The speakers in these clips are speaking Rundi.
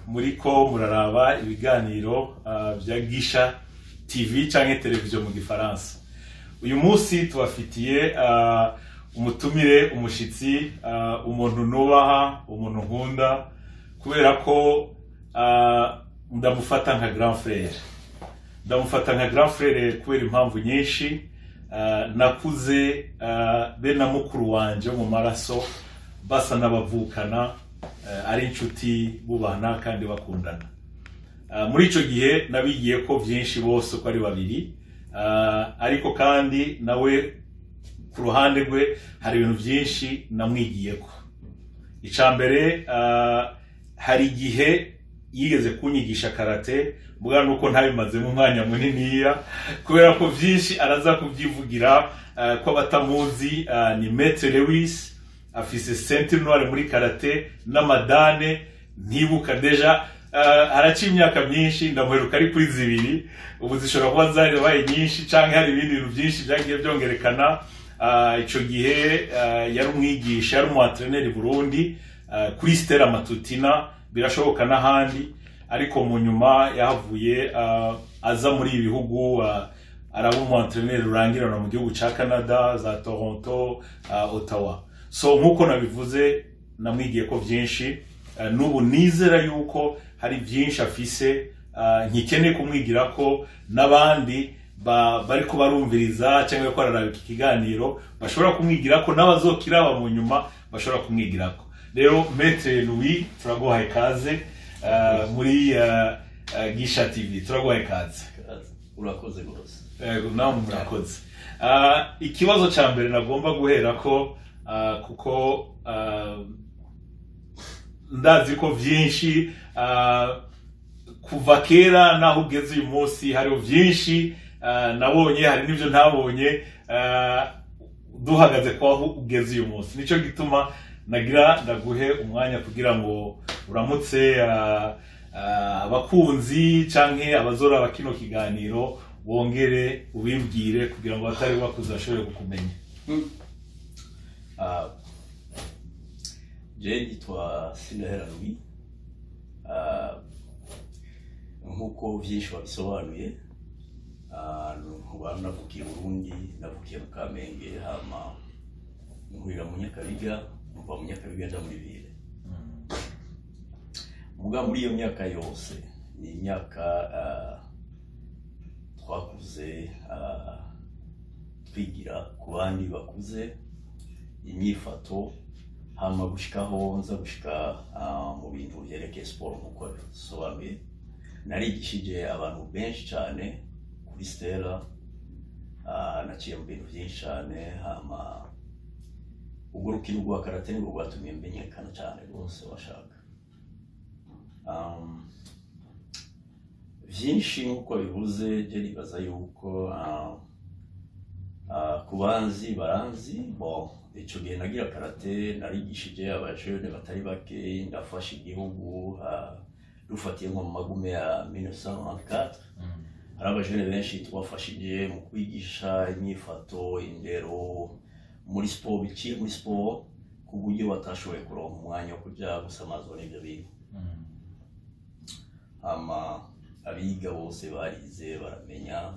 Muriko muraraba ibiganiro bya Gisha TV canke televiziyo mu gifaransa. Uyu munsi tubafitiye umutumire, umushitsi, umuntu nubaha, umuntu nkunda kubera ko ndamufata nka grand frère. Ndamufata nka grand frère kubera impamvu nyinshi. Nakuze be na mukuru wanje mu maraso basa n'abavukana, ari inshuti, bubana kandi bakundana. Muri ico gihe nabigiye ko vyinshi bose uko ari babiri, ariko kandi nawe ku ruhande rwe hari ibintu byinshi namwigiyeko. Ica mbere, hari igihe yigeze kunyigisha karate, mbwa nuko ntabimazemo umwanya muniniya kubera ko vyinshi araza kubyivugira. Ko abatamuzi, ni Maître Lewis, afise ceinture noire muri karate n'amadane ntibuka déjà. Haraciye imyaka myinshi, ndamuheruka ari kuri zibiri, ubu zishobora kuba zarabaye nyinshi canke hari ibindi bintu byinshi byagiye byongerekana. Ico gihe yari umwigisha, yari umu entraîneur i Burundi, kuri Stella Matutina, birashoboka n'ahandi, ariko mu nyuma yahavuye aza muri ibi bihugu, araba umu entraîneur rurangirana mu gihugu ca Canada, za Toronto, Ottawa. So nkuko nabivuze, namwigiye ko byinshi. N'ubu nizera yuko hari byinshi afise nkikeneye kumwigira ko n'abandi bariko barumviriza cyangwa ko bararaba iki kiganiro bashobora kumwigira ko, n'abazokiraba mu nyuma bashobora kumwigirako. Rero Maître Louis, turaguhaye ikaze muri Gisha TV, turaguhaye ikaze. Urakoze rwose. Yego, namwe murakoze. Ikibazo ca mbere nagomba guhera ko, kuko ndazi ko vyinshi kuva kera naho ugeze uyu munsi hariho vyinshi nabonye, hari n'ivyo ntabonye, duhagaze ko aho ugeze uyu munsi. Nico gituma nagira ndaguhe umwanya kugira ngo uramutse abakunzi canke abazoraba kino kiganiro, wongere ubibwire kugira ngo abatari bakuze bashobore kukumenya. Je nitwa Sindahera Louis. Nk'uko vyinshi wabisobanuye, nkuba navukiye i Burundi, navukiye mu Kamenge, hama nkurira mu Nyakabiga, mva mu Nyakabiga nja muri ville. Muga muri iyo myaka yose ni imyaka twakuze twigira ku bandi bakuze imyifato, hama gushikaho nza gushika mu bintu vyerekeye siporo. Nk'uko bisobanuye, narigishije abantu benshi cyane kuri Stella, naciye mu bintu byinshi cyane, hama urwo rukino rwa karate nirwo rwatumye menyekana cyane rwose washaka. Vyinshi nk'uko bivuze, je nibaza yuko ku banzi baranzi. Bon, ico gihe nagira karate, narigishije abajene batari bake, ndafasha igihugu. Dufatiye nko mu magume ya 1994, hari abajene benshi twafashije mu kwigisha inyifato, indero muri siporo, biciye muri siporo, ku buryo batashoboye kuronka umwanya wo kuja gusamazwa n'ivyo bintu. Hama abiga bose barize, baramenya,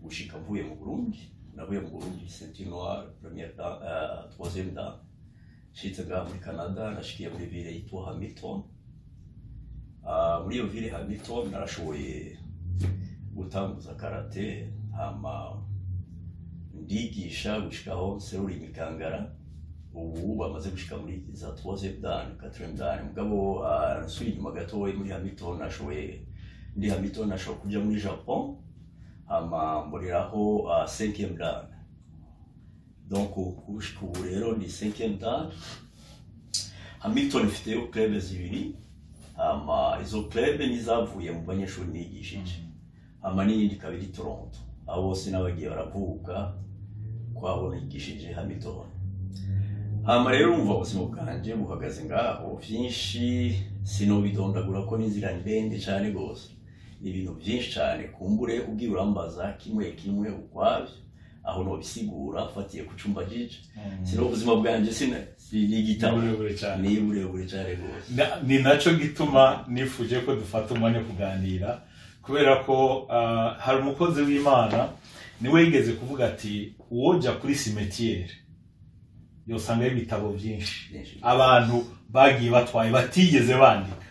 gushika mvuye mu Burundi. Navuye mu Burundi ceinture noire première dan, troisième dan. Nshitse ngaha muri Canada, nashikiye muri ville yitwa Hamilton. Muri iyo ville Hamilton narashoboye gutanguza karate, hama ndigisha gushikaho nserura imikangara. Ubu bamaze gushika muri za troisième dan, quatrième dan. Mugabo nsubiye inyuma gatoya, muri Hamilton nashoboye, ndi Hamilton nashoboye kuja muri Japon, hama mboreraho cinquième dan. Donc gushika ubu rero ni cinquième dan. Hamilton ifiteyo club zibiri, hama izo club nizavuye mu banyeshuri nigishije, hama n'iyindi ikaba iri Toronto. Abo bose n'abagiye baravuka kwabo nigishije Hamilton. Hama rero urumva ubuzima bwanje buhagaze ngaho. Vyinshi sinobidondagura ko n'inzira ndende cyane rwose, ni ibintu byinshi cyane. Kumbure ugiye urambaza kimwe kimwe ukwabyo, aho nobisigura fatiye ku cumba jije. Sino ubuzima bwanje sina si igitabo. Ni burebure cyane. Ni burebure cyane rwose. Ni nacyo gituma nifuje ko dufata umwanya wo kuganira, kubera ko hari umukozi w'Imana niwe yigeze kuvuga ati uwoja kuri cimetière yosangayo ibitabo byinshi Byinshi. abantu bagiye batwaye batigeze bandika.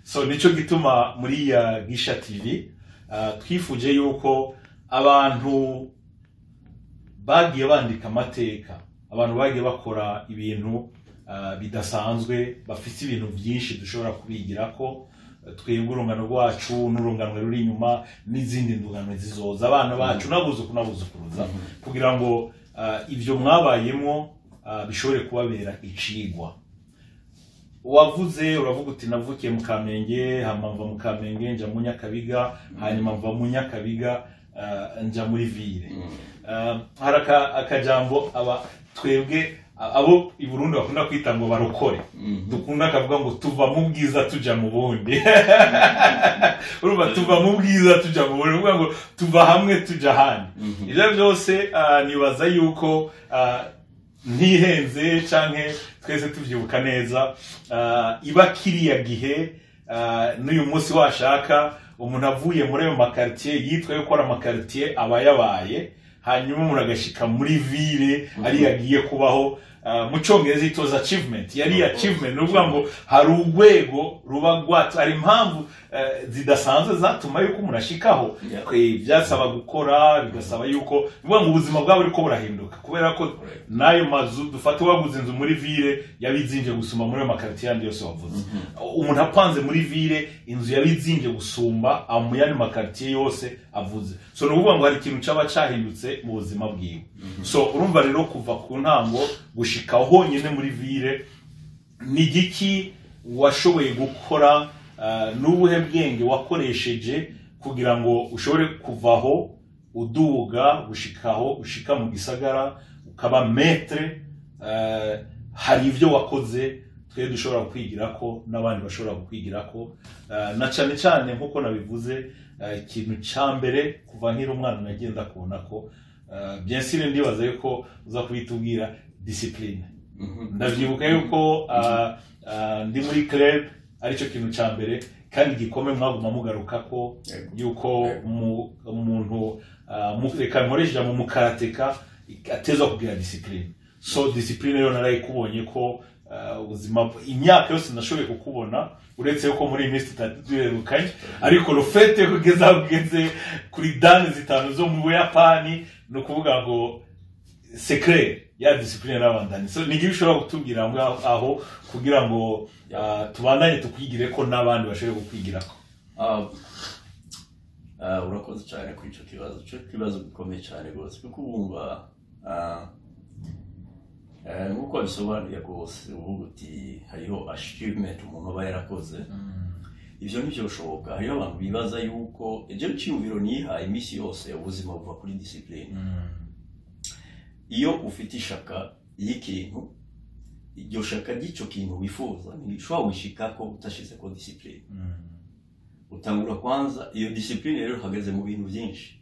So nicyo gituma muri ya Gisha TV twifuje yuko abantu bagiye bandika amateka, abantu bagiye bakora ibintu bidasanzwe, bafite ibintu byinshi dushobora kubigirako twebwe urungano rwacu n'urungano ruri inyuma n'izindi ndungano zizoza, abana bacu n'abuzuku n'abuzukuruza, kugira ngo ibyo mwabayemo bishobore kubabera icigwa. Wavuze, uravuga uti navukiye mu Kamenge, hama mva mu Kamenge nja mu Nyakabiga, hanyuma mva mu Nyakabiga nja muri ville. Hari akajambo aba twebwe abo i Burundi bakunda kwita ngo barokore dukunda, akavuga ngo tuva mu bwiza tuja mu bundi. Urumva, tuva mu bwiza tuja mu bundi, uvuga ngo tuva hamwe tuja ahandi. Ivyo byose nibaza yuko ntihenze canke twese tuvyibuka neza, iba kiriya gihe n'uyu munsi washaka umuntu avuye muri ayo makartier yitwa yuko ari amakartier aba yabaye, hanyuma umuntu agashika muri ville ari yagiye kubaho, mu Cyongereza it was achievement, yari achievement. Ni ukuvuga ngo hari urwego ruba rwatse, hari impamvu zidasanzwe zatuma yuko umuntu ashikaho. Byasaba gukora, bigasaba yuko ni ukuvuga ngo ubuzima bwabo buriko burahinduka, kubera ko n'ayo mazu dufate, waguze inzu muri ville yabizinje gusumba muri ayo makartier yandi yose wavuze. Umuntu apanze muri ville, inzu yabizinje gusumba mu yandi makartier yose avuze. So ni ukuvuga ngo hari ikintu caba cahindutse mu buzima bwiwe. So urumva rero, kuva ku ntango gushika honyine muri ville, ni igiki washoboye gukora, n'ubuhe bwenge wakoresheje kugira ngo ushobore kuvaho uduga gushikaho ushika mu gisagara ukaba maître? Hari ibyo wakoze twe dushobora kwigira ko n'abandi bashobora kukwigira ko, na cyane cyane nk'uko nabivuze, ikintu cya mbere kuva nkiri umwana nagenda kubona ko bien sûr ndibaza yuko uza kubitubwira, discipline. Ndavyibuka yuko ndi muri club, aricyo kintu cya mbere kandi gikomeye mwaguma mugaruka ko yuko umuntu reka nkoreshe ijambo mukarateka atezwa kugira discipline. So discipline rero narayikubonye ko ubuzima, imyaka yose nashoboye kukubona, uretse yuko muri iyi minsi tutari, ariko le fait kugeza aho ugeze kuri dan 5 zo mu Buyapani, ni ukuvuga ngo secret ya discipline n'abandani. So ni igihe ushobora kutubwira ngo aho kugira ngo tubandanye tukwigire ko n'abandi bashobore kukwigirako. Urakoze cyane kuri icyo kibazo. Icyo kibazo gikomeye cyane rwose, kuko wumva nk'uko wabisobanuye rwose, uvuga uti hariho achievement umuntu aba yarakoze. Ibyo ntibyo bishoboka. Hariho abantu bibaza yuko ibyo cyiyumviro nihaye iminsi yose, ubuzima buva kuri discipline. Iyo ufite ishaka y'ikintu, iryo shaka ry'icyo kintu wifuza ntirishobora gushika ko utashize ko discipline. Utangura kwanza iyo discipline rero ihagaze mu bintu byinshi.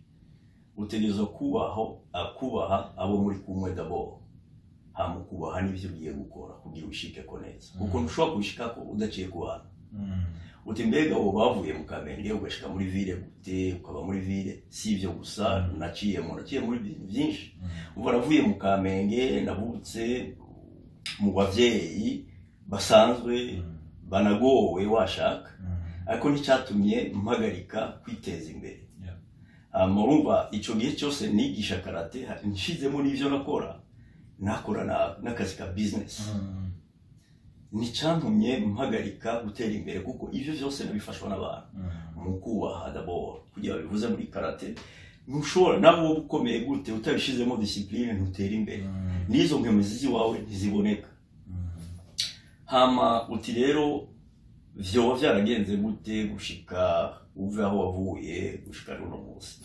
Utegerezwa kubaho, kubaha abo muri kumwe d'abord, hama ukubaha n'ibyo ugiye gukora kugira ubishike ko neza, kuko ntushobora kubishikako udaciye ku bantu. Uti mbega uwo bavuye mu Kamenge ugashika muri ville gute, ukaba muri ville? Si ibyo gusa naciye muri bintu byinshi. Ubu navuye mu Kamenge, navutse mu bavyeyi basanzwe banagowe washaka, ariko nticyatumye mpagarika kwiteza imbere. Hama urumva icyo gihe cyose nigisha karate, nshizemo n'ibyo nakora n'akazi ka business, nticyantumye mpagarika gutera imbere, kuko ibyo byose nabifashwa n'abantu mu kubaha d'abord. Kugira bivuze muri karate, ntushobora nawe wowe ukomeye gute, utabishizemo discipline ntutera imbere, n'izo nkomezi z'iwawe ntiziboneka. Hama uti rero vyoba vyaragenze gute gushika uve aho wavuye gushika runo munsi?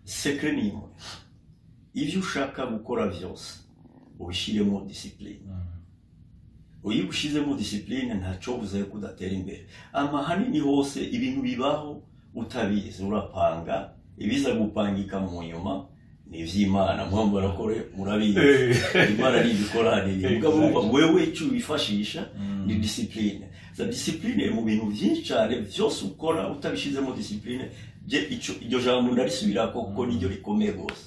Secret ni imwe: ivyo ushaka gukora vyose. Ubishyiremo discipline. Iyo ushyizemo discipline, ntacyo buze kudatera imbere. Ama hanini hose ibintu bibaho utabizi, urapanga, ibiza gupangika mu nyuma ni iby'Imana. Muba murakore, murabizi, Imana ni ibikora hanini. Mugabo urumva wewe icyo wifashisha ni discipline. Za discipline mu bintu byinshi cyane byose ukora utabishizemo discipline. Je icyo iryo jambo ndarisubirako kuko niryo rikomeye rwose.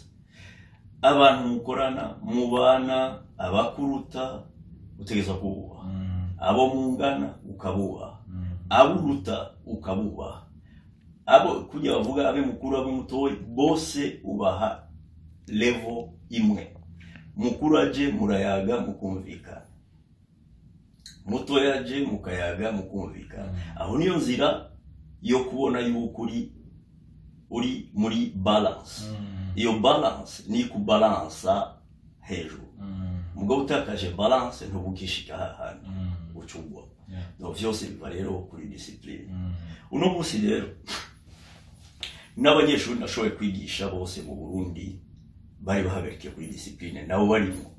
Abantu mukorana, mubana, abakuruta utegerezwa kububaha, abo mungana ukabubaha, abo uruta ukabubaha, abo kujya bavuga abe mukuru, abe mutoyi, bose ubaha level imwe. Mukuru aje murayaga mukumvikana, mutoya aje mukayaga mukumvikana. Aho niyo nzira yo kubona yuko uri muri balance. Iyo balance ni kubalansa hejuru. Mugabo utakaje balance, ntubukishika hahandi ucugwa. No vyose biva rero kuri discipline. Uno munsi rero n'abanyeshuri nashoboye kwigisha bose mu Burundi bari bahagarikiye kuri discipline, nabo barimo.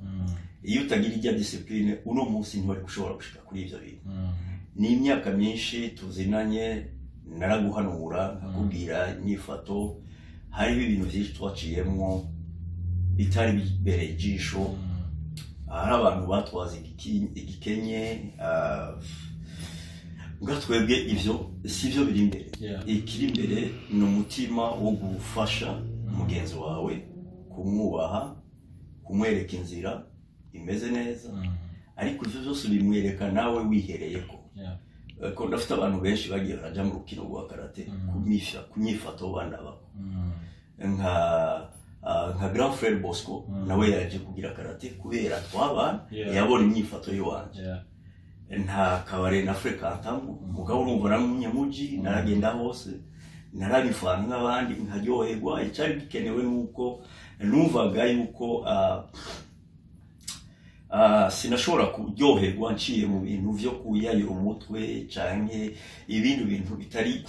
Iyo utagira ijya discipline, uno munsi ntibari gushobora gushika kuri ivyo bintu. Ni imyaka myinshi tuzinanye, naraguhanura, nkakubwira inyifato. Hariho ibintu byinshi twaciyemwo bitari bibereye ijisho. Hari abantu batwaza igikenye, mbwa twebwe ivyo si byo biri imbere. Ikiri imbere ni umutima wo gufasha mugenzi wawe, kumwubaha, kumwereka inzira imeze neza. Ariko ivyo byose bimwereka nawe wihereyeko. Ko ndafite abantu benshi bagiye baraja mu rukino rwa karate ku myifato bandabako, nka grand frère Bosco, nawe yaje kugira karate kubera twabana. Yabona imyifato y'iwanje. Nta kabare na fréquentamo, mugabo urumva nari umunyamuji, naragenda hose, narabifana nk'abandi, nkaryoherwa. Icyari gikenewe nuko numvaga yuko sinashobora kuryoherwa nciye mu bintu vyo kuyayura umutwe canke ibindi bintu bitari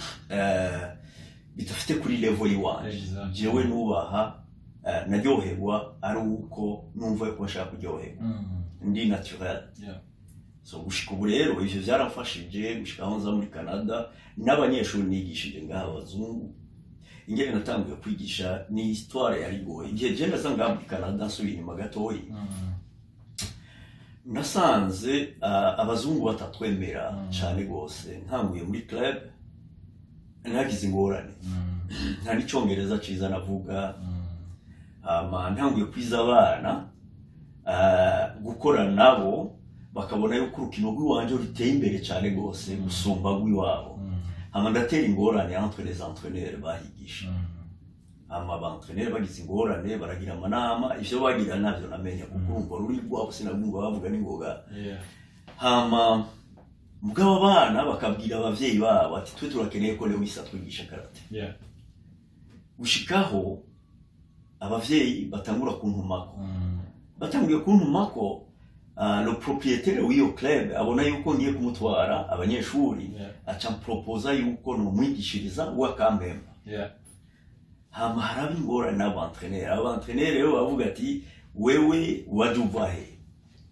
bidafite kuri level y'iwanje. Jewe nubaha, naryoherwa ari uko numva yuko nshaka kuryoherwa, ndi naturel. So gushika ubu rero ivyo byaramfashije gushika aho nza muri Canada. N'abanyeshuri nigishije ngaha abazungu, ingene natanguye kwigisha ni histoire yari goye. Igihe je ndaza ngaha muri Canada, nsubiye inyuma gatoyi, nasanze abazungu batatwemera cane gose. Ntanguye muri club nagize ingorane, nta n'icongereza ciza navuga. Hama ntanguye kwiza abana, gukora nabo, bakabona yuko urukino rw'iwanje ruteye imbere cyane rwose gusumba rw'iwabo. Hama ndatera ingorane entre les entraîneurs bahigisha. Hama ba entraîneurs bagize ingorane, baragira amanama, ivyo bagira ntabyo namenya kuko urumva ruri rwabo sinabwumva bavuga n'ingoga. Hama mugabo abana bakabwira abavyeyi babo ati: "Twe turakeneye ko Lewis atwigisha karate." Gushikaho abavyeyi batangura kuntumako. Batanguye kuntumako, le propriétaire w'iyo club abona yuko ngiye kumutwara abanyeshuri, aca proposa yuko nomwigishiriza we akampemba. Hama haraba ingorane n'aba entraîneur. Aba entraîneur rero bavuga ati: "Wewe waje uva he?"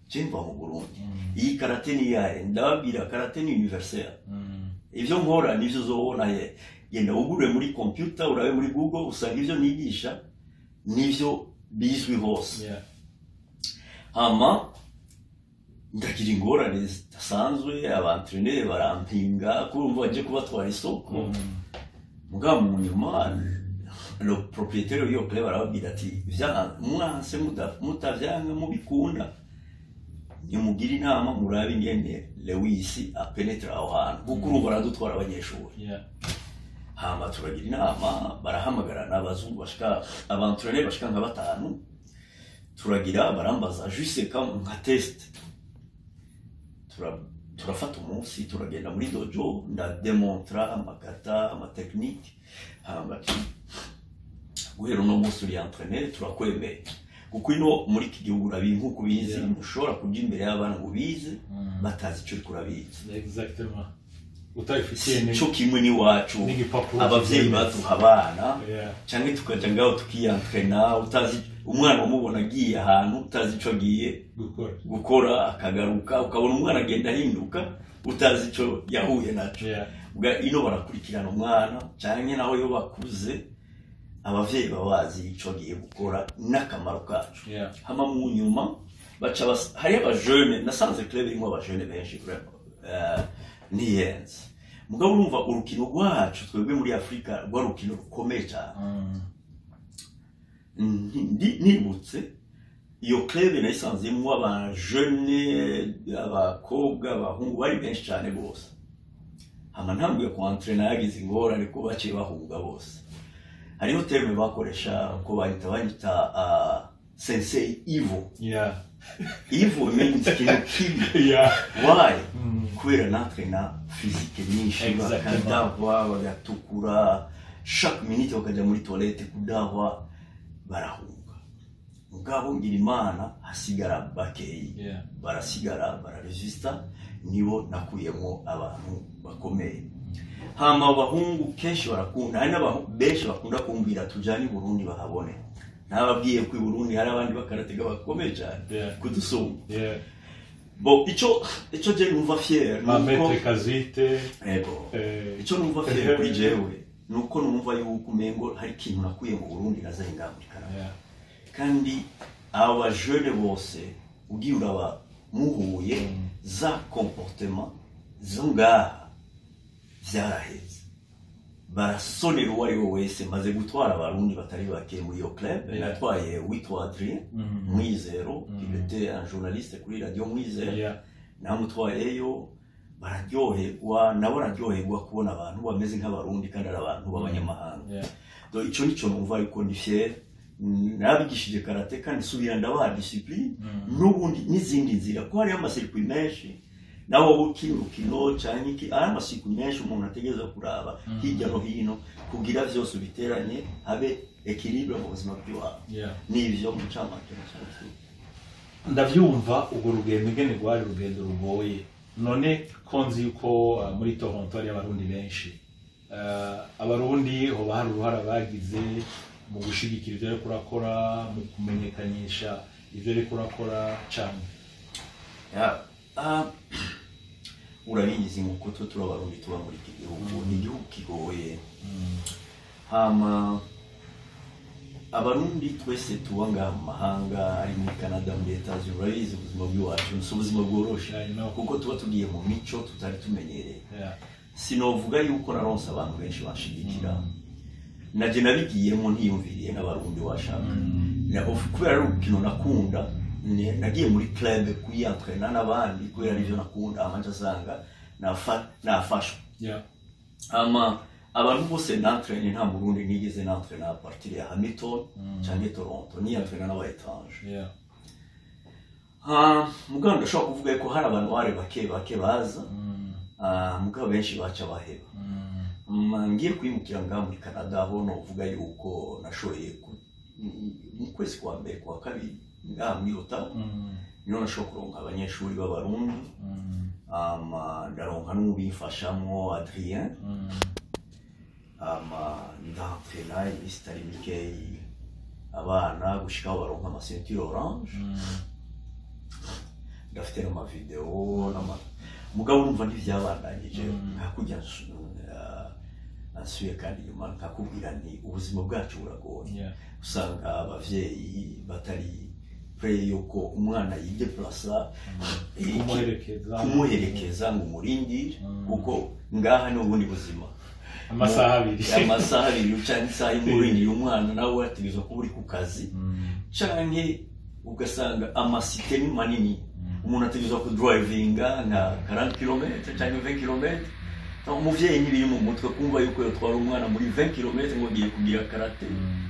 "Je mva mu Burundi." "Iyi karate ni iyahe?" Ndababwira: "Karate ni universel. Ivyo nkora nivyo uzobona he. Genda wugurure muri computer, urabe muri Google, usanga ivyo nigisha nivyo bizwi hose." Hama ndagira ingorane zidasanzwe, aba entraîneur barampinga kurumva baje kubatwara isoko. Mugabo mu nyuma le propriétaire w'iyo club arababwira ati: "Mwanse mutavyanga, mubikunda, nimugire inama, murabe ingene Lewis apénétra aho hantu kuko urumva aradutwara abanyeshuri." Hama turagira inama, barahamagarana abazungu bashika, aba entraîneur bashika nka batanu, turagira, barambaza juste comme nka test. Turafata umunsi, turagenda muri dojo, ndademontra amakata, ama technique. Hama ati: "Guhera uno munsi uri entraîneur, turakwemeye." Kuko ino muri iki gihugu urabizi nk'uko ubizi, ntushobora kuja imbere y'abana ngo ubize batazi icyo uriko urabizi. Exactement. Utabifitiye Cyo kimwe n'iwacu, n'igipapuro abavyeyi kibyemeza. Baduha abana canke tukaja ngaho tukiyantrena, utazi umwana, umubona agiye ahantu utazi ico agiye gukora. Gukora, akagaruka, ukabona umwana agenda ahinduka utazi ico yahuye naco. Bwa ino barakurikirana umwana, canke naho iyo bakuze abavyeyi baba bazi ico agiye gukora n'akamaro kaco. Hama mu nyuma baca hariyo abajene, nasanze club irimo abajene benshi vraiment, niyenze. Mugabo urumva urukino rwacu twebwe muri Afurika rwa rukino rukomeye cyane. Nibutse iyo club nayisanzemo abajene, abakobwa, abahungu, bari benshi cyane bose. Hama ntanguye kuantrena, yagize ingorane ko baciye bahunga bose. Hariho terme bakoresha ko bahita sensei Ivo. Ivo means ikintu kibi. Why? Kubera nantrena physique nyinshi. Bakadahwa, bagatukura, chaque minute bakajya muri toilette kudahwa, barahunga. Mugabo ngira Imana hasigara bakeyi. Barasigara, bararesista, nibo nakuyemo abantu bakomeye. Hama abahungu kenshi barakunda, hari n'abahungu benshi bakunda kumbwira tujyane i Burundi bahabone. Nababwiye ko i Burundi hari abandi bakaratega bakomeye cyane kudusumba. Bo ico je numva fier Ba nuko Maître Kazite. Ego. Ico numva fier kuri jewe nuko numva yuko umengo hari ikintu nakuye mu Burundi nazanye ngaha muri Canada. Kandi aba bajene bose ugiye uraba muhuye, za comportement zo ngaha vyaraheze, barasonera uwo ari we wese. Maze gutwara Abarundi batari bake muri iyo club. Natwaye witwa Adrien Mwizero, il était un journaliste kuri radio Mwizero. Namutwayeyo, bararyoherwa, nabo bararyoherwa kubona abantu bameze nk'Abarundi kandi ari abantu b'abanyamahanga. Donc ico nico numva ariko ndi fier. Nabigishije karate kandi subira ndabaha discipline n'ubundi n'izindi nzira, ko hariyo ama circuits menshi. Nawe wowe ukina urukino canke iki, ari ama circuits menshi umuntu ategereza kuraba hirya no hino kugira vyose ubiteranye habe équilibre mu buzima bw'iwawe. N'ivyo mu ncamake na cane. Ndabyumva urwo rugendo ingene rwari urugendo rugoye. None ko nzi yuko muri Toronto hari Abarundi benshi, Abarundi hoba hari uruhara bagize mu gushigikira ibyo ariko urakora, mu kumenyekanisha ibyo ariko urakora cane? Ya, urabizi nkuko twe turi Abarundi tuba muri iki gihugu, ni igihugu kigoye. Hama Abarundi twese tuba ngaha mu mahanga, ari muri Canada, muri Etats-Unis, urabizi ubuzima bw'iwacu si ubuzima bworoshe, I know. kuko tuba tugiye mu mico tutari tumenyereye. Sinovuga yuko naronse abantu benshi banshigikira. Naje nabigiyemo ntiyumviriye n'Abarundi washaka. Kubera ari urukino nakunda, nagiye muri club kuyantrena n'abandi kubera arivyo nakunda. Amanje asanga nafashwe. Ama abantu bose nantrene, nta Murundi nigeze nantrena à partir ya Hamilton canke Toronto, niyantrena n'aba étranger. Ah, mugabo ndashobora kuvuga ko hari abantu bari bake bake baza. Ah, mugabo benshi baca baheba. Ngiye kwimukira ngaha muri Canada, aho novuga yuko nashoboye mu kwezi kwa mbere, kwa kabiri ngaha muri Ottawa, niho nashoboye kuronka abanyeshuri b'Abarundi. Ama ndaronka n'ubimfashamwo Adrien. Ama ndantrena iminsi itari mikeyi abana gushika aho baronka ama ceinture orange. Ndafite n'ama vidéo n'ama, mugabo urumva ntivyabandanyije. Nkakujya nsuye kandi inyuma nkakubwira nti ubuzima bwacu buragoye. Usanga abavyeyi batari prêts yuko umwana yideplasa Kumuherekeza. Kumuherekeza ngo umurindire, kuko ngaha ni ubundi buzima. Amasaha 2. Amasaha 2 canke isaha imwe urindiriye umwana, nawe wategerezwa kuba uri ku kazi. Canke ugasanga ama cités ni manini, umuntu ategerezwa kudrivinga nka 40 km canke 20 km. Umuvyeyi ntibiri mu mutwe kumva yuko yotwara umwana muri 20 km ngo agiye kugira karate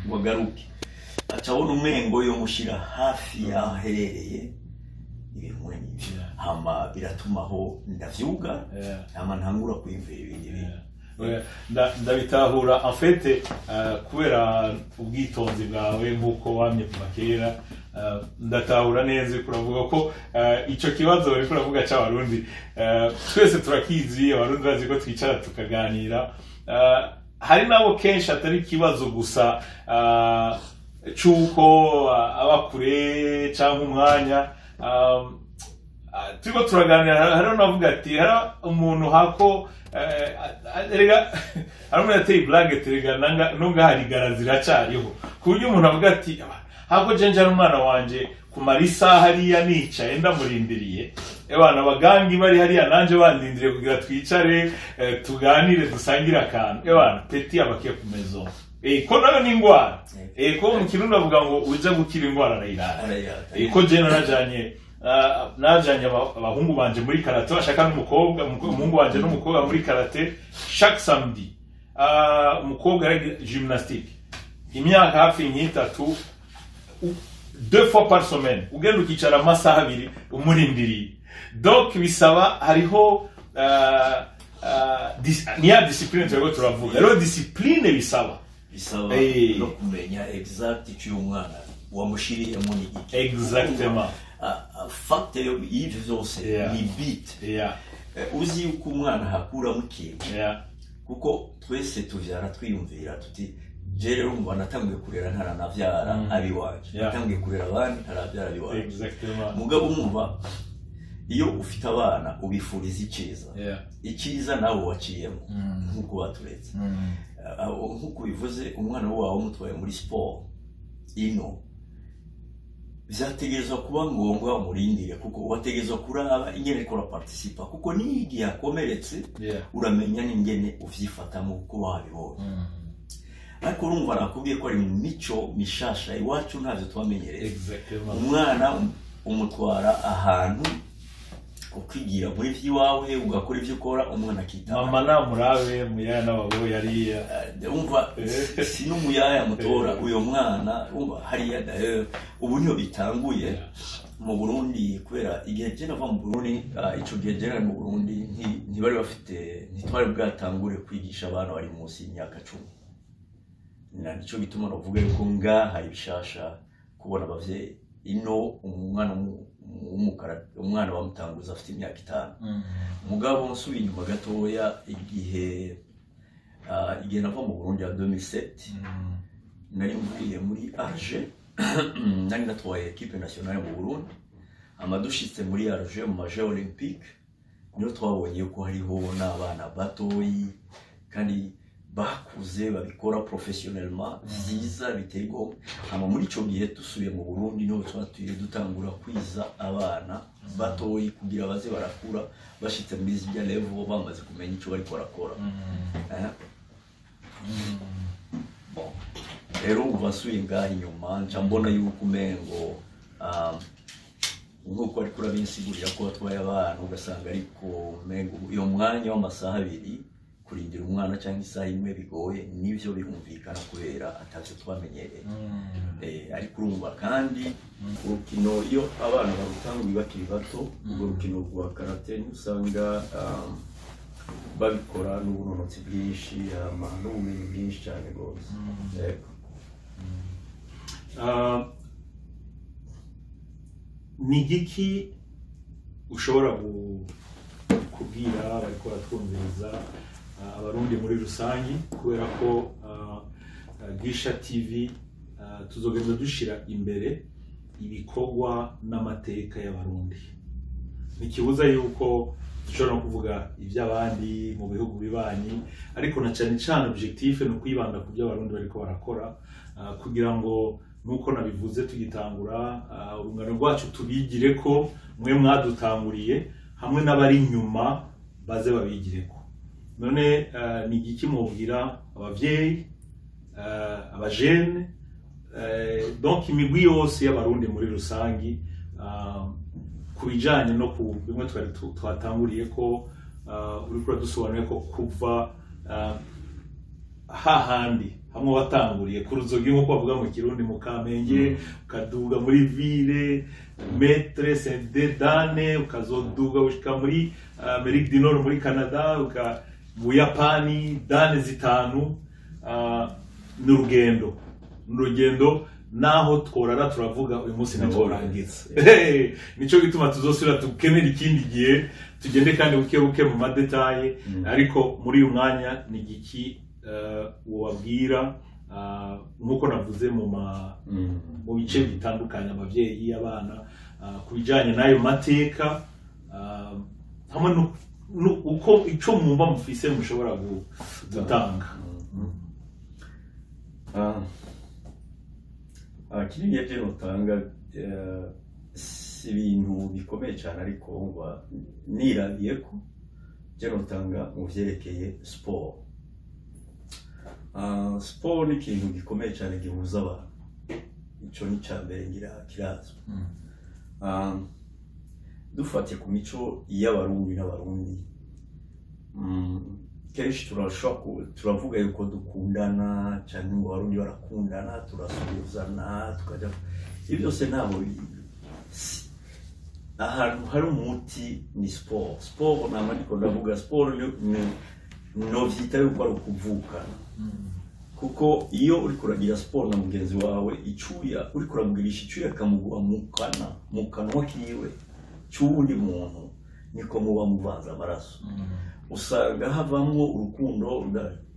ngo agaruke, aca abona umengo yomushira hafi y'aho aherereye, ibintu mwene ivyo. Hama biratumaho ndavyuga, hama ntangura kwiyumvira ibindi bintu. Yeah. Ndabitahura en fait, kubera ubwitonzi bwawe nk'uko wamye kuva kera. Ndatahura neza uriko uravuga ko ico kibazo bariko uravuga c'Abarundi, twese turakizi. Abarundi bazi ko twicara tukaganira. Hari nabo kenshi atari ikibazo gusa c'uko aba kure canke umwanya. Turiko turaganira, hariho navuga ati hari umuntu hako erega hari umuntu yateye blague, terega nunga hari gara ziracariho, ku buryo umuntu avuga ati: "Aba, hako je njana umwana wanje kumara isaha hariya nicaye ndamurindiriye, ebana abagangi bari hariya nanje bandindiriye kugira twicare, tuganire, dusangire akantu, ebana petit abakiye ku maison." Ko nayo ni ingwara. Ko mu Kirundi bavuga ngo uja gukira ingwara arayirara. Arayirata. Ko je najanye abahungu banje muri karate, bashaka n'umukobwa, umuhungu wanje n'umukobwa muri karate chaque samedi. Umukobwa yari gymnastique imyaka hafi nk'itatu, deux fois par semaine ugenda ukicara amasaha 2 umurindiriye. Donc bisaba hariho niya discipline turiko turavuga rero, discipline bisaba. Bisaba no kumenya exact icyo uyu mwana wamushiriyemo ni iki. Facteur y'ivyo vyose ni but. Uzi yuko umwana hakuramo ikintu, kuko twese tuvyara twiyumvira tuti je rero umva natanguye kurera ntaranavyara abiwanje, natanguye kurera abandi ntaravyara abiwanje. Mugabo umva iyo ufite abana ubifuriza icyiza, icyiza nawe waciyemo nk'uko baturetse. Nk'uko bivuze, umwana wawe umutwaye muri siporo ino, vyategerezwa kuba ngombwa umurindire, kuko wategerezwa kuraba ingene ariko uraparticipa, kuko niyo igihe akomeretse uramenya n'ingene uvyifatamo kuko wabibonye. Ariko urumva nakubwiye ko ari mu mico mishasha iwacu, ntavyo twamenyereye. Umwana umutwara ahantu ukigira muri vy'iwawe, ugakora ivyo ukora, umwana akitaba. Mama namurabe muyaya n'abagabo yariya. Umva, si n'umuyaya mutora uyo mwana. Umva hariya d'ailleurs ubu niho bitanguye mu Burundi, kubera igihe je nava mu Burundi, ico gihe je nari mu Burundi, ntibari bafite, ntitwari bwatangure kwigisha abana bari munsi y'imyaka 10. Na nico gituma navuga yuko ngaha ibishasha kubona abavyeyi ino umwana w'umukara, umwana bamutanguza afite imyaka 5. Mugabo nsubiye inyuma gatoya, igihe nava mu Burundi ya 2007, nari mvuye muri Alger, nari natwaye équipe nationale mu Burundi. Hama dushitse muri Alger mu ma Jeux Olympiques, niho twabonye yuko hariho n'abana batoyi kandi bakuze babikora professionnellement vyiza biteye igomwe. Hama muri ico gihe dusubiye mu Burundi, niho twatuye dutangura kwiza abana batoyi kugira baze barakura bashitse muri zirya level bamaze kumenya ico bariko barakora. Bon. Rero ubu nsubiye ngaha inyuma, nca mbona yuko umengo nk'uko ariko urabinsigurira ko watwaye abana, ugasanga ariko umengo uyo mwanya w'amasaha 2 kurindira umwana cyangwa isaha 1 bigoye, nivyo birumvikana kubera atavyo twamenyereye. Ariko urumva kandi urukino iyo abana barutanguye bakiri bato, urwo rukino rwa karate, usanga babikora n'ubunonotsi bwinshi hama n'ubumenyi bwinshi cyane rwose. Yego. Ni igiki ushobora kubwira bariko baratwumviriza, Abarundi muri rusange, kubera ko Gisha TV tuzogenda dushira imbere ibikorwa n'amateka y'Abarundi? Ntikibuza yuko dushobora no kuvuga iby'abandi mu bihugu bibanyi, ariko na cyane cyane objectif ni ukwibanda ku byo Abarundi bariko barakora, kugira ngo nuko nabivuze tugitangura, urungano rwacu tubigire ko mwe mwadutanguriye hamwe n'abari inyuma baze babigire ko. None ni igiki mubwira abavyeyi, abajene, donc imigwi yose y'Abarundi muri rusangi, ku bijanye no ku bimwe twari twatanguriye ko uriko uradusobanurira ko kuva hahandi hamwe watanguriye ku ruzogi, nk'uko bavuga mu Kirundi, mu Kamenge, ukaduga muri ville maître sende dane, ukazoduga gushika muri Amerique du Nord, muri Canada, uka mu Buyapani dan 5, ni urugendo Naho tworara turavuga uyu munsi ntitworangiza, nico gituma tuzosubira dukenera ikindi gihe, tugende kandi buke buke mu ma détails. Ariko muri uyu mwanya ni igiki wobabwira, nk'uko navuze mu bice bitandukanye, abavyeyi, abana, ku bijanye n'ayo mateka, hamwe uko ico mwumva mufise mushobora gutanga? Kinini je notanga si ibintu bikomeye cyane, ariko wumva nirabiye ko je notanga mu vyerekeye sport. Sport ni ikintu gikomeye cyane gihuza abantu. Ico ni icya mbere, ngira kirazwi. Dufatiye ku mico y'Abarundi n'Abarundi, kenshi turashobora turavuga yuko dukundana cyangwa ngo Abarundi barakundana, turasuhuzana, tukajya, ibyo byose ntabwo ahantu hari umuti ni sport. Sport nama ndiko ndavuga, sport novyita yuko ari ukuvukana, kuko iyo uriko uragira siporo na mugenzi wawe, icuya uriko uramugirisha icuya akamugwa mu kanwa kiwe cy'uwundi muntu, niko muba muvanze amaraso. Usanga havamwo urukundo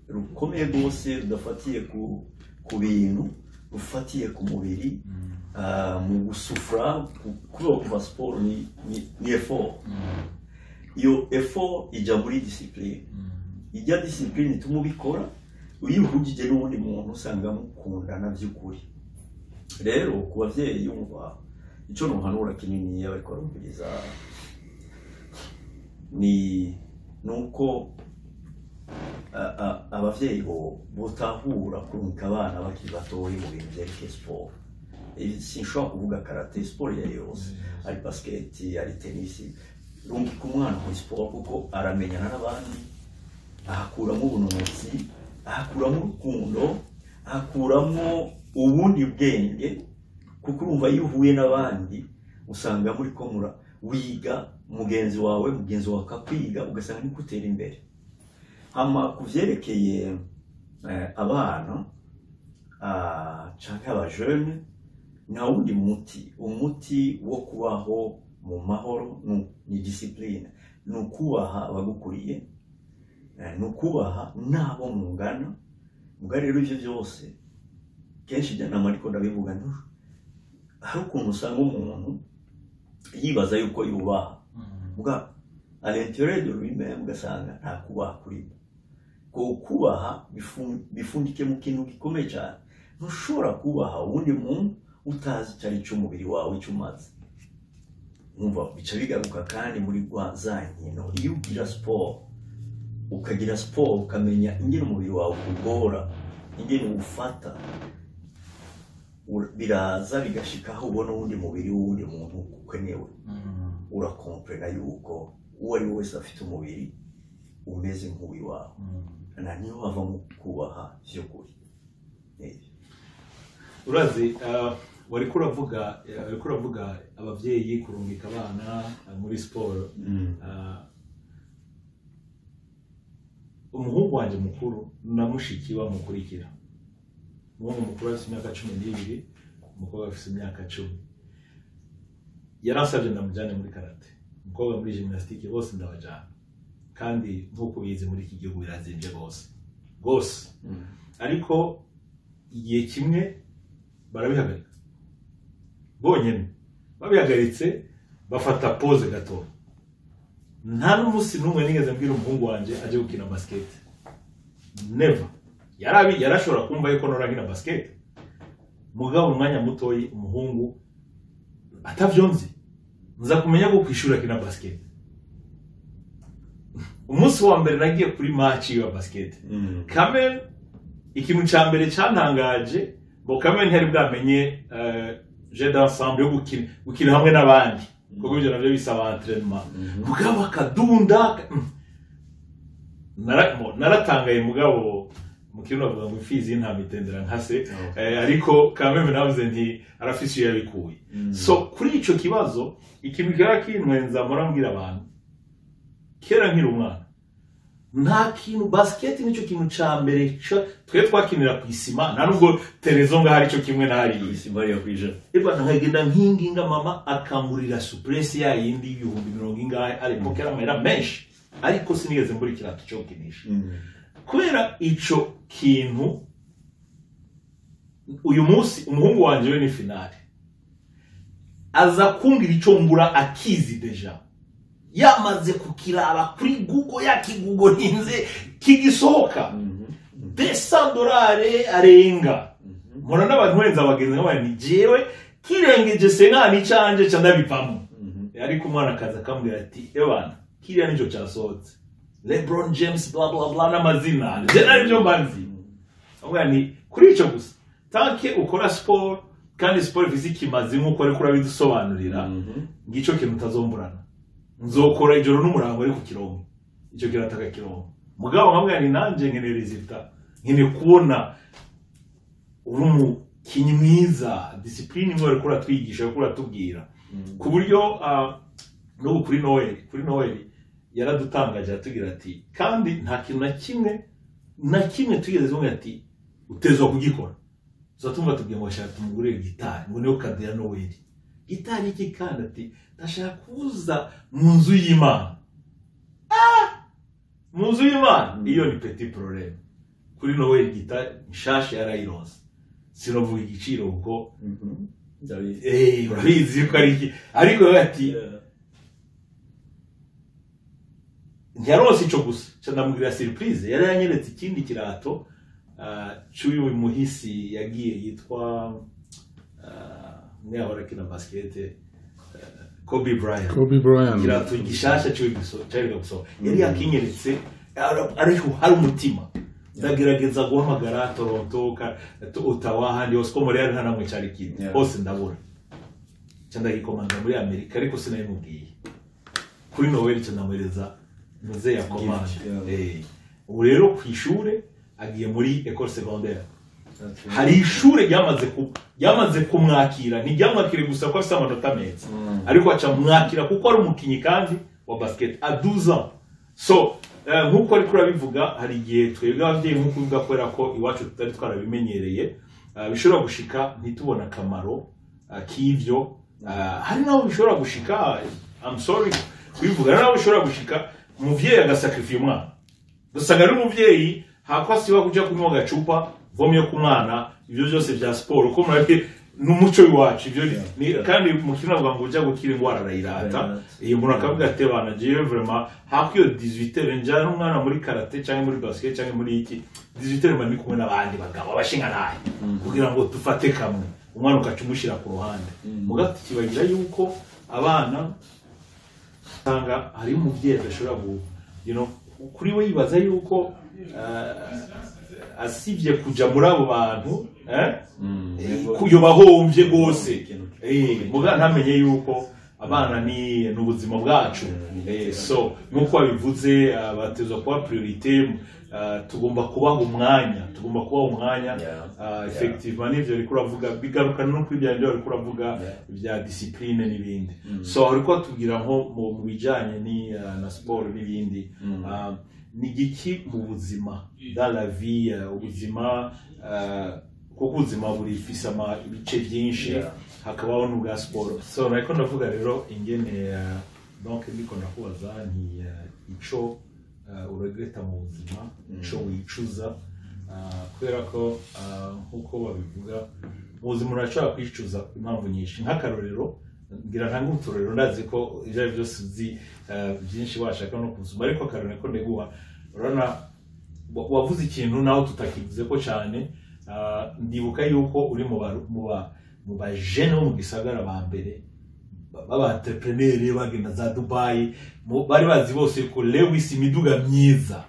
rukomeye rwose, rudafatiye ku bintu, rufatiye ku mubiri, mu gusufura, kubera kuva siporo ni effort. Iyo effort ijya muri discipline, ijya discipline ituma ubikora. Iyo uhugije n'uwundi muntu usanga mukundana by'ukuri. Rero ku bavyeyi, yumva icyo nuhanura kinini iyo bariko barumviriza ni nuko abavyeyi bo botahura kurungika abana bakiri batoyi mu bintu vyerekeye siporo. Sinshobora kuvuga karate, siporo iyo ari yose, ari basket, ari tenisi, rungika umwana muri siporo kuko aramenyana n'abandi, ahakuramo ubunonotsi, ahakuramo urukundo, ahakuramo ubundi bwenge, kuko urumva iyo uhuye n'abandi usanga muri ko mura wiga mugenzi wawe, mugenzi wawe akakwiga, ugasanga niko utera imbere. Hama ku vyerekeye abana canke abajene, nta wundi muti. Umuti wo kubaho mu mahoro ni discipline, ni ukubaha abagukuriye, ni ukubaha n'abo mungana. Muga rero ivyo byose kenshi jya nama ariko ndabivuga, hari ukuntu usanga umuntu yibaza yuko yubaha, muga à l'intérieur de lui-même ugasanga nta kubaha kurimo. Ko kubaha bifundike mu kintu gikomeye cyane. Ntushobora kubaha uwundi muntu utazi icyo ari cyo umubiri wawe icyo umaze. Umva bica bigaruka kandi muri za nkino. Iyo ugira siporo, ukagira siporo, ukamenya ingene umubiri wawe ukugora, ingene uwufata, biraza bigashika aho ubona uwundi mubiri w'uwundi muntu ukenewe, urakomprena yuko uwo ari we wese afite umubiri umeze nk'uwiwawe, na niho havamo kubaha vy'ukuri. Urazi, wariko uravuga abavyeyi kurungika abana muri siporo. Umuhungu wanje mukuru na mushiki we bamukurikira, umuhungu mukuru afise imyaka 12, umukobwa afise imyaka 10, yaransavye ndamujane muri karate, umukobwa muri gymnastique, bose ndabajana. Kandi nk'uko ubizi, muri iki gihugu birazimvye rwose rwose. Ariko igihe kimwe barabihagarika bonyene. Babihagaritse, bafata pause gato. Nta n'umunsi n'umwe nigeze mbwira umuhungu wanje aje gukina basket, never. Yarabi yarashobora kumva yuko nora nkina basket, mugabo umwanya mutoyi umuhungu atavyonzi, nza kumenya ko kwishuri akina basket umunsi wa mbere nagiye kuri match ya basket. Kamel, ikintu ca mbere cantangaje ngo Kamel ntiyari bwamenye jeu d'ensemble yo gukina hamwe n'abandi, kuko ivyo navyo bisaba entraînement. Mugabo akadunda, naratangaye. Mugabo mu kirundi bavuga ngo imfizi y'intama itendera nka se. Ariko kameme navuze nti arafise iyo yabikuye. So kuri ico kibazo, ikintu kiba kintwenza, mpora mbwira abantu, kera nkiri umwana Nta kintu, basket nicyo kintu ca mbere twe twakinira ku isima, nta nubwo terezo ngaho aricyo kimwe na hariya. Isima ariyo kwijana. Eba nkagenda nkinginga mama akangurira souplesse ya yindi 70,000 ingahe, ariko kera amahera menshi, ariko sinigeze mbura ikirato cyo gukinisha. Kubera ico kintu, uyu munsi umuhungu wanje we ni finale, aza kumbwira ico ngura akizi déjà, yamaze kukiraba kuri Google, yakigugorinze kigisohoka $200 arenga. Mpora n'abantu wenza abagenzi nk'abandi, ni jewe kirengeje senkani canje ca ndabivamo. Ariko umwana akaza akambwira ati: "Ebana, kiriya nico casohotse, LeBron James, bla bla bla, n'amazina je narivyo mbanzi." Amubwira ni kuri ico gusa, tant que ukora sport kandi sport ifise ikimazi nk'uko ariko urabidusobanurira, ngico kintu utazomburana, nzokora ijoro n'umurango ariko kirongo ico kirataka kirongo. Mugabo nkamubwira ni nanje nkeneye résultat, nkeneye kubona uri umukinyi mwiza, discipline imwe wariko uratwigisha, wariko uratubwira, ku buryo n'ubu kuri Noel yaradutangaje, aratubwira ati, kandi nta kintu na kimwe tugeze tumubwira ati utezwa kugikora. Tuza tumva tubwiye ngo ashaka tumugurire gitari, ngo niyo cadeau ya Noel. Gitari iki? Kandi ati: "Ndashaka kuza mu nzu y'Imana." Ah, mu nzu y'Imana, iyo ni petit problème. Kuri Noel gitari nshasha yarayironse. Sinovuga igiciro kuko Ndabizi. Urabizi yuko ari iki, ariko we ati ntiyaronse ico gusa, ca ndamubwira surprise. Yari yanyeretse ikindi kirato c'uyu muhisi yagiye yitwa umwe yahora akina basket, Kobe Bryant. Kobe Bryant. Ikirato gishasha ciwe caheruka gusohoka yari yakinyeretse, ariko hari umutima. Ndagerageza guhamagara Toronto, Ottawa, ahandi hose ko Montreal nta namwe cari kiri, hose ndabura. Ca ndagikomanda muri Amerika, ariko sinabimubwiye. Kuri Noel ca ndamuhereza muze ya commande. Gift, yeah. Ubu rero ku ishure agiye muri école secondaire, hari ishure ryamaze kumwakira. Ntiryamwakire gusa ko afise amanota meza, ariko aca mwakira kuko ari umukinyi kandi wa basket à 12 ans. So nk'uko ariko urabivuga, hari igihe twebwe ababyeyi, nk'uko ubivuga, kubera ko iwacu tutari twarabimenyereye, bishobora gushika ntitubone akamaro k'ivyo. Hari n'aho bishobora gushika, I'm sorry kubivuga, hari n'aho bishobora gushika umuvyeyi agasacrifiye umwana, ugasanga ari umuvyeyi hako asiba kuja kunywa agacupa vomye ku mwana. Ibyo byose bya siporo uko murabi n'umuco w'iwacu ibyo kandi mu kintu bavuga ngo ujya gukira indwara arayirata. Arayirata. Iyo umuntu akavuga ati: "Bana, jewe vraiment hako iyo 18 njyana umwana muri karate cyangwa muri basket cyangwa muri iki, 18 mba ndi kumwe n'abandi bagabo abashinga naye kugira ngo dufate kamwe." Umwana ukaca umushyira ku ruhande. Muga tukibagira yuko abana usanga hariho umubyeyi adashobora gu kuri we yibaza yuko asibye kuja muri abo bantu kuyoba ahombye rwose. Muga ntamenye yuko abana ni ubuzima bwacu. So nk'uko wabivuze, batezwa kuba priorité, tugomba kubaha umwanya, tugomba kubaha umwanya. Effectivement n'ivyo uriko uravuga bigaruka no kuri bya bindi uriko uravuga bya discipline n'ibindi. So uriko watubwira nko mu bijanye na sport n'ibindi. Ni igiki mu buzima, dans la vie, ubuzima, kuko ubuzima burifise ibice byinshi, hakabaho n'ubwa siporo. So nariko ndavuga rero ingene, donc ndiko ndakubaza nti ico uregreta mu buzima, ico wicuza, kubera ko nkuko babivuga, mu buzima urashobora kwicuza impamvu nyinshi. Nk'akarorero, ngira ntange uturorero, ndazi ko ibyo ari byo byose uzi byinshi washaka no kubisoma, ariko akarorero ko ndiguha, urabona wavuze ikintu naho tutakivuze ko cyane. Ndibuka yuko uri mu bajene bo mu gisagara ba mbere baba entrepreneur bagenda za Dubai. Bari bazi bose ko Lewis imiduga myiza,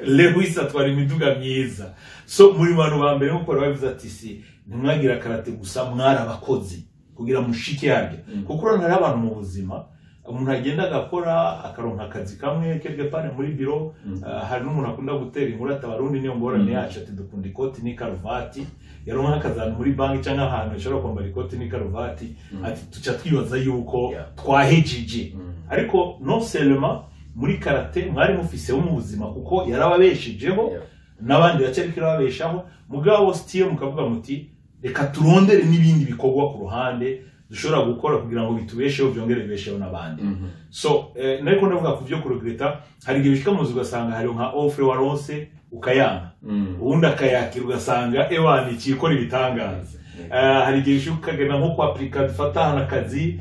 Lewis atwara imiduga myiza. So muri bantu ba mbere, nkuko babivuze ati si ntimwagira karate gusa, mwari abakozi kugira mushike harya. Kuko urabona hariho abantu mu buzima umuntu agenda agakora akaronka akazi kamwe quelque part muri biro. Hari n'umuntu akunda gutera inkuru ati: "Abarundi niyo ngorane yacu," ati: "Dukunda ikoti n'ikaruvati." Yaronka akazi ahantu muri banki cyangwa ahantu ashobora kwambara ikoti n'ikaruvati, ati tuca twibaza yuko twahejije. Ariko non seulement Muri karate mwari mufiseho mu buzima, kuko yarababeshejeho, n'abandi biracyariko irababeshaho, mugabo still mukavuga muti reka turondere n'ibindi bikorwa ku ruhande dushobora gukora kugira ngo bitubesheho, byongere bibesheho n'abandi. So nariko ndavuga ku byo kuregreta, hari igihe bishika mu nzu ugasanga hari nka offre waronse ukayanga, ubundi akayakira ugasanga ewana ikikora ibitangaza. Hari igihe bishika ukagenda nko kwapurika, dufata ahantu akazi,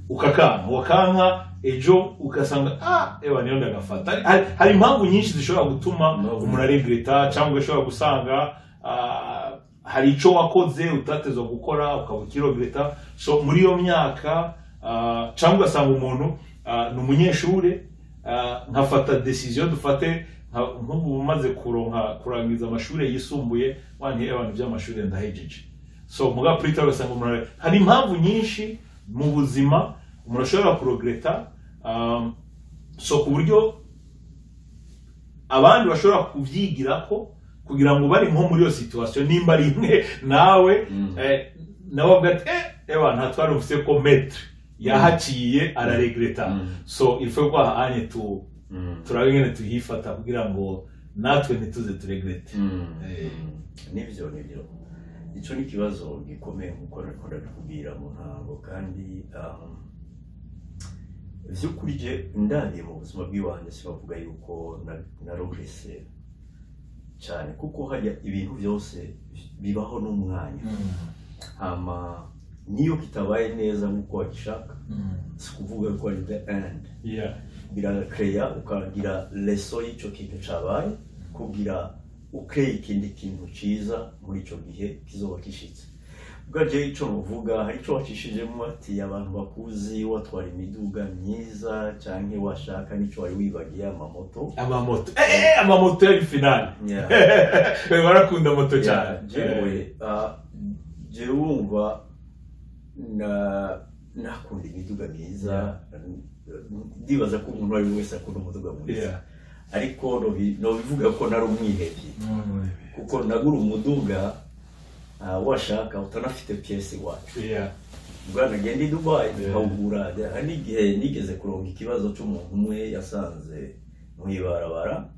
ukakanka, wakanka ejo ugasanga ah, ewa niyo ndagafata. Hari impamvu nyinshi zishobora gutuma umuntu aregreta, cyangwa ugashobora gusanga hari ico wakoze utatezwa gukora ukaba ukiregreta. So muri iyo myaka, cyangwa ugasanga umuntu ni umunyeshure, nkafata décision, dufate nk'ubu umaze kuronka kurangiza amashuri yisumbuye, wanti abantu by'amashuri ndahejeje. So muga plus ugasanga umuntu hari impamvu nyinshi mu buzima umuntu ashobora kuregreta, so ku buryo abandi bashobora kubyigirako kugira ngo bari nko muri iyo situation, nimba ari imwe nawe, nawe avuga ati ewa ntatwari ko maître yahaciye araregreta. So il faut ko ahanye tu turabe ingene tuhifata kugira ngo natwe ntituze turegrete. Nibyo, icyo ni ikibazo gikomeye nkuko nariko ndabikubwira mu ntango. Kandi vy'ukuri je ndabiye mu buzima bw'iwanjye, sibavuga yuko naregrese cyane, kuko hajya ibintu byose bibaho n'umwanya. Hama niyo kitabaye neza nk'uko wagishaka, si ukuvuga ko ari the end. Birakeya ukagira leçon y'icyo kintu cyabaye kugira ukreye ikindi kintu cyiza muri icyo gihe kizoba gishitse. Ubwo je icyo nuvuga, hari icyo wacishijemo ati abantu bakuzi watwara imiduga myiza cyangwa washaka n'icyo wari wibagiye, amamoto. Amamoto, amamoto yari finale. Barakunda moto cyane. Jewe jewe wumva na nakunda imiduga myiza, ndibaza ko umuntu uwo ari we wese akunda umuduga mwiza. Ariko nobivuga ko nari umwihebyi, kuko nagura umuduga washaka utanafite pièces iwacu. Bwana genda i Dubai nkawugura. Hari n'igihe nigeze kuronka ikibazo cy'umuntu umwe yasanze mu ibarabara,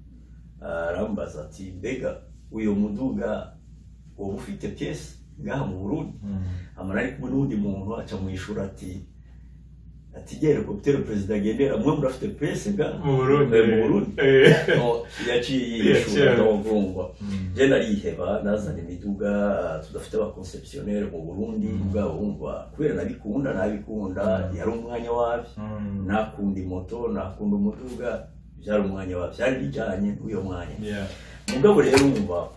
arambaza ati mbega uyu muduga woba ufite pièces ngaha mu Burundi? Amara ari kumwe n'undi muntu, aca mu ishuri ati gera helicopter perezida agendera, mwe murafite pièces ngaha mu Burundi? Mu Burundi. No, yaciye yishura. Ndumva je nariheba, nazana imiduga tudafite aba concessionnaire mu Burundi bwabo. Wumva kubera nabikunda, yari umwanya wabyo. Nakunda imoto, nakunda umuduga, byari umwanya wabyo, byari bijyanye n'uyo mwanya. Mugabo rero wumva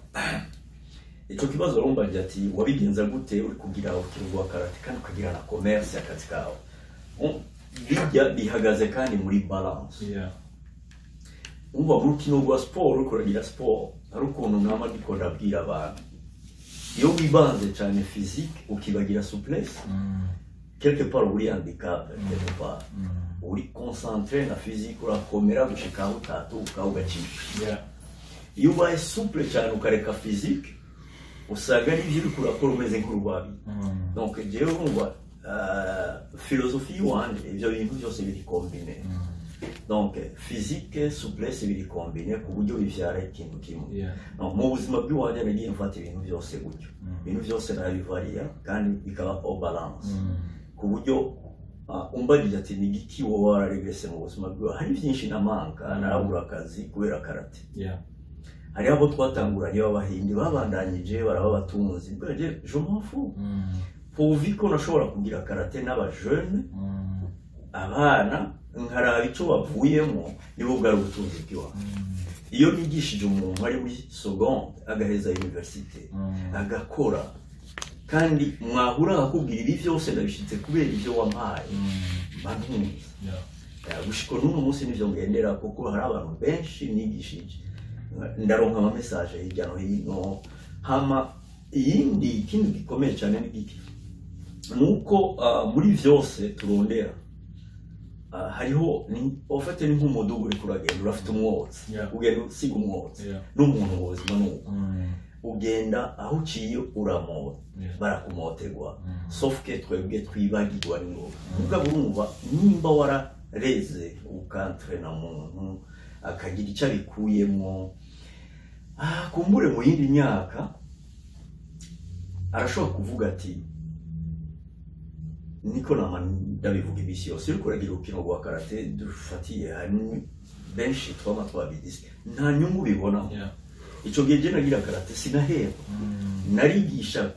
icyo kibazo urumva ati wabigenza gute uri kugira urukino rwa karate kandi ukagira na commerce, akazi kawe? Bijya bihagaze kandi muri balance. Umva, mu rukino rwa siporo, uriko uragira siporo, hari ukuntu nama ndiko ndabwira abantu: iyo wibanze cyane physique ukibagira souplesse, quelque part uri handicap, quelque part uri concentré na physique, urakomera gushika aho utatuka ugacika. Iyo ubaye souple cyane ukareka physique, usanga n'ibyo uriko urakora umeze nk'urubabi. Donc jewe urumva philosophie iwanje, ibyo bintu byose biri combiné. Donc physique, souplesse biri combiné ku buryo bivyara ikintu kimwe. Donc, mu buzima bw'iwanjye nagiye mfata ibintu byose gutyo, ibintu byose narabivariya kandi bikaba au balance, ku buryo umbagije ati ni igiki wowe wararegrese mu buzima bwawe, hari byinshi namanka. Narabura akazi kubera karate. Hariho abo twatanguranye b'abahindi babandanyije baraba abatunzi, bwaje je m'en fous, pourvu ko nashobora kugira karate n'aba jeune, abana, nkaraba icyo bavuyemo, nibo bwari ubutunzi bw'iwacu. Iyo nigishije umuntu ari muri seconde agaheza université agakora, kandi mwahura akakubwira ibi byose ndabishitse kubera ibyo wampaye, mba ntunze. Gushika n'uno munsi nivyo ngendera, kuko hari abantu benshi nigishije, ndaronka ama message hirya no hino. Hama iyindi ikindi gikomeye cyane ni giki? Nuko muri vyose turondera, hariho ni en fait ni nk'umuduga uriko uragenda, urafite umwotsi, ugenda usiga umwotsi. N'umuntu mu buzima nuko ugenda, aho uciye uramota, barakumotegwa, sauf que twebwe twibagirwa n'ingoga. Mugabo urumva nimba wara Warareze, ukantrena umuntu akagira icyo abikuyemo. Kumbure mu yindi myaka arashobora kuvuga ati, niko nama ndabivuga iminsi yose, uriko uragira urukino rwa karate dufatiye hanini, benshi twama twabigize nta nyungu bibonamo. Ico gihe je nagira karate sinaheba. Narigisha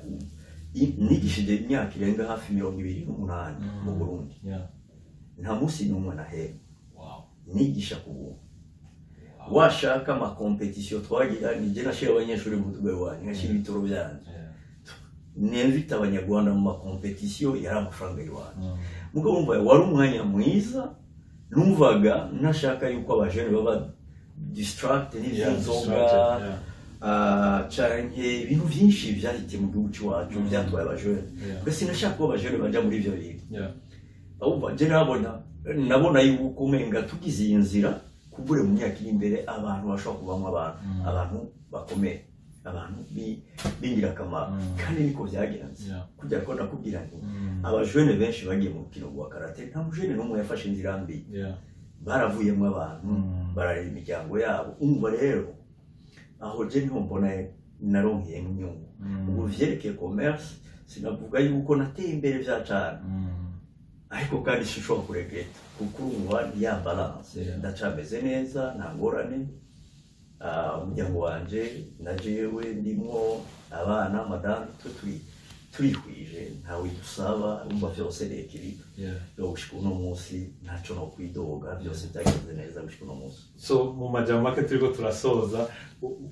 nigishije imyaka irenga hafi 28 mu Burundi. Nta munsi n'umwe naheba. Nigisha ku buntu. Washaka ama compétition twagira, nije nashira abanyeshuri mu mutwe wanjye, nkashira ibitoro byanje. Nemvita abanyarwanda mu ma compétition, yari amafaranga y'iwanjye. Mugabo wumva wari umwanya mwiza, numvaga nashaka yuko abajene baba distracted n'ivy'inzoga, Distracted, yeah. Canke ibintu vyinshi vyahitiye mu gihugu c'iwacu vyatwaye abajene. Mbese sinashaka ko abajene baja muri ivyo bintu. Ahubwo je nabona yuko umenga tugize iyi nzira, kubure mu myaka iri imbere abantu bashobora kuvamo abantu, abantu bakomeye, abantu b'ingirakamaro. Kandi niko byagenze. Kugira ko ndakubwira nti abajene benshi bagiye mu rukino rwa karate, nta mujene n'umwe yafashe inzira mbi. Baravuyemo abantu, bararera imiryango yabo. Umva rero, aho je niho mbona naronkeyemo inyungu. Ubu vyerekeye commerce, sinavuga yuko nateye imbere vya cane, ariko kandi sinshobora kuregreta kuko urumva ni ya balance. Ndacameze neza, nta ngorane. Umuryango wanje na jewe ndimwo, abana, madamu, twe turi turihwije, ntawe dusaba. Umva vyose ni équilibre. Rero gushika uno munsi ntaco no kwidoga, byose byagenze neza gushika uno munsi. So mu majambo make turiko turasoza,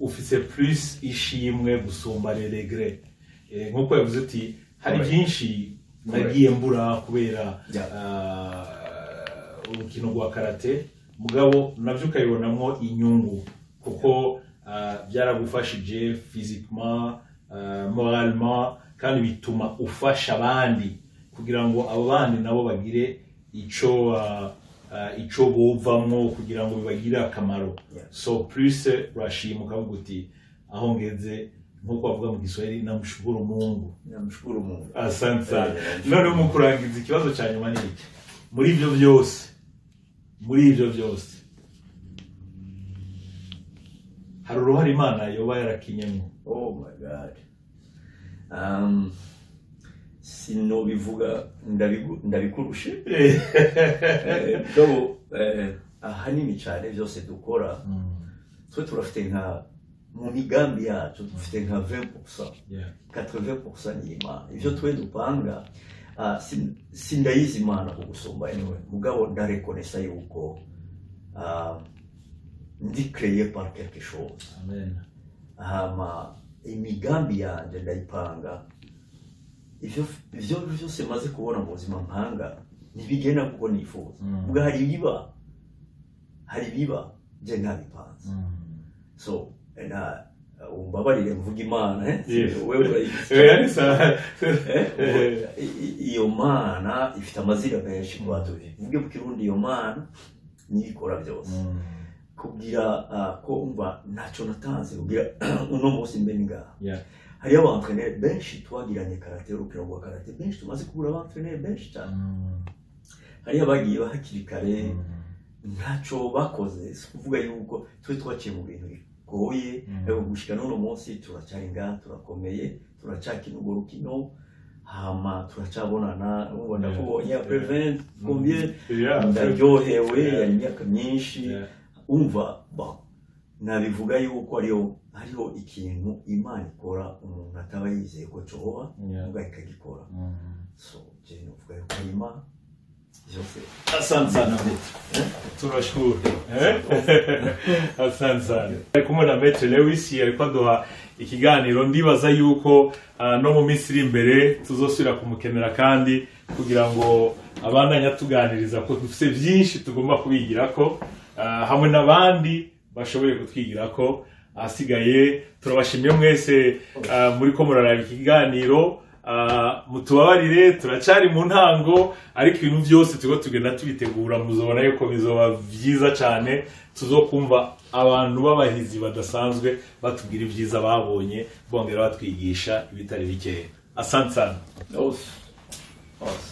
ufise plus ishimwe gusumba les regrets. Nkuko yavuze uti hari byinshi nagiye mbura kubera urukino rwa karate, mugabo navyo ukabibonamwo inyungu kuko byaragufashije physiquement, moralement, kandi bituma ufasha abandi kugira ngo abo bandi nabo bagire ico bovamwo kugira ngo bibagirire akamaro. So plus urashima ukavuga uti aho ngeze, nkuko bavuga mu Giswahili, namshukuru Mungu. Namshukuru Mungu. Asante sana. Eh. None mu kurangiza, ikibazo cya nyuma ni iki: muri ibyo byose hari uruhare Imana yoba yarakinyemo? Oh my God. Sinobivuga ndabikurushe. Mugabo ahanini cyane byose dukora, twe turafite nka mu migambi yacu dufite nka 20%, 80% ni Imana. Ivyo twe dupanga, sindayizi Imana kugusumba anyway, mugabo ndarekonesa yuko ndi créé par quelque chose. Amen. Hama imigambi yanje ndayipanga, ivyo vyose maze kubona mu buzima mpanga ntibigenda kuko nifuza. Ubwo hari ibiba je ntabipanze. So na umbabarire mvuga Imana, eh? Yes. Wewe urayizi. Eh, sawa. Eh, iyo Mana ifite amazina menshi, kwa tubivuge mu Kirundi, iyo Mana niyo ikora byose. Kugira ko umva ntacyo natanze kugira uno munsi mbe ni ngaha. Hariyo aba entraîneur benshi twagiranye karate, urukino rwa karate, benshi tumaze kubura, aba entraîneur benshi cyane. Hariyo abagiye hakiri kare, ntacyo bakoze. Si ukuvuga yuko twe twaciye mu bintu bigoye, ariko gushika n'uno munsi turacyari ngaha, turakomeye, turacyakina urwo rukino, hama turacabonana. Ubu ndakubonye après 20 combien, ndaryohewe. Yari imyaka myinshi. Umva, bon, nabivuga yuko hariho ikintu Imana ikora umuntu ataba yizeye ko coba, muga ikagikora. So je novuga yuko ari Imana vyose. Asante sana maître. Tunashukuru. Eh? Asante sana. Ari kumwe na Maître Lewis, ariko aduha ikiganiro. Ndibaza yuko no mu minsi iri imbere tuzosubira kumukenera kandi kugira ngo abandanye atuganiriza, ko dufite byinshi tugomba kubigirako, hamwe n'abandi bashoboye kutwigirako. Ahasigaye turabashimiye mwese muri ko muraraba ikiganiro. Mutubabarire, turacyari mu ntango, ariko ibintu byose turiko tugenda tubitegura, muzobona yuko bizoba vyiza cyane. Tuzokumva abantu b'abahizi badasanzwe batubwira ibyiza babonye, bongera batwigisha ibitari bikeya. Asante sana. Os. Os.